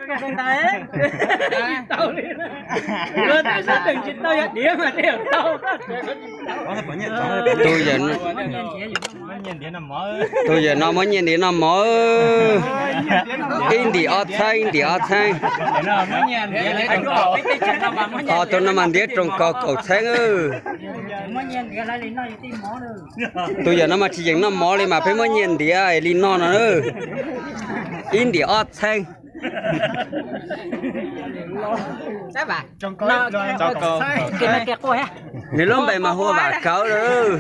Tus yawm, tus yawm no muab nyiaj ntiav noj mov, ib ntim ob txheeb, ib ntim ob txheeb. Ho tus no mas ntiav roos kaus kaum txheeb. Tus yawm no mas tsis yeem noj mov li mas pheej muab nyiaj ntiav li noj no. Ib ntim ob txheeb. Nws lub npe mas hu ua Vam Kawv lawm.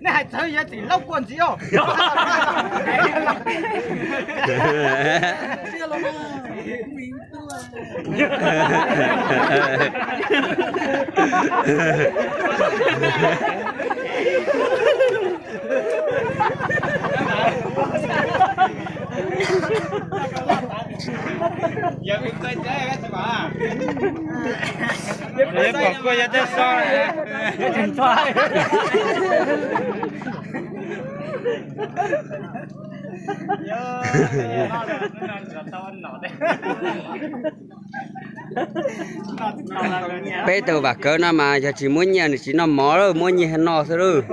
Nej hais txawv yuav txim laub kua ntxiv os. Peb tus Vam Kawv no mas yog tsis muab nyiaj nws tsis noj mov lawm, muab nyiaj noj xwb lawm.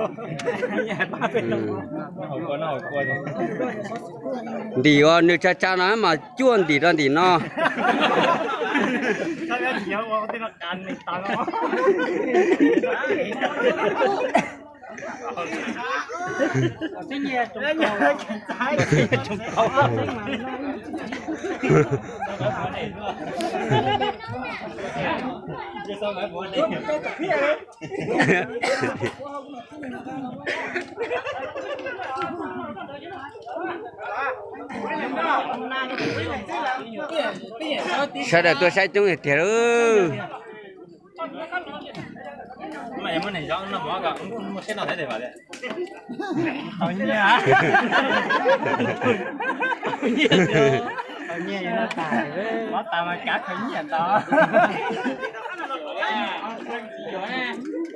Ntim uas nws tsa tsa no mas cuaj ntim rau ntim no. Sawv daws tuaj saib coob tiag tiag lawm.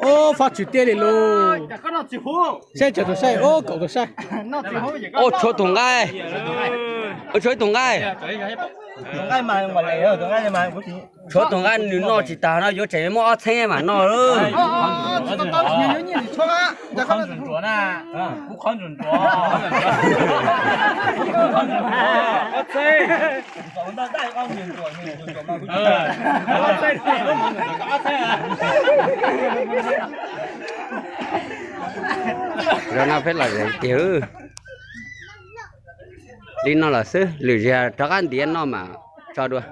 Ob, fab tswm tiag li lauj. Saib tsawg tus saib, ob, kaum tus saib. Ob, tshuav tus nqaij. Ob, tshuav ib tus nqaij. Tshuav tus nqaij nws noj tsis tag no yuav tsum muab ob txheeb mam noj. Zaum no peb los tiag. Li no lawm xwb, lwm zaus rov qab ntiav noj mas tso dua.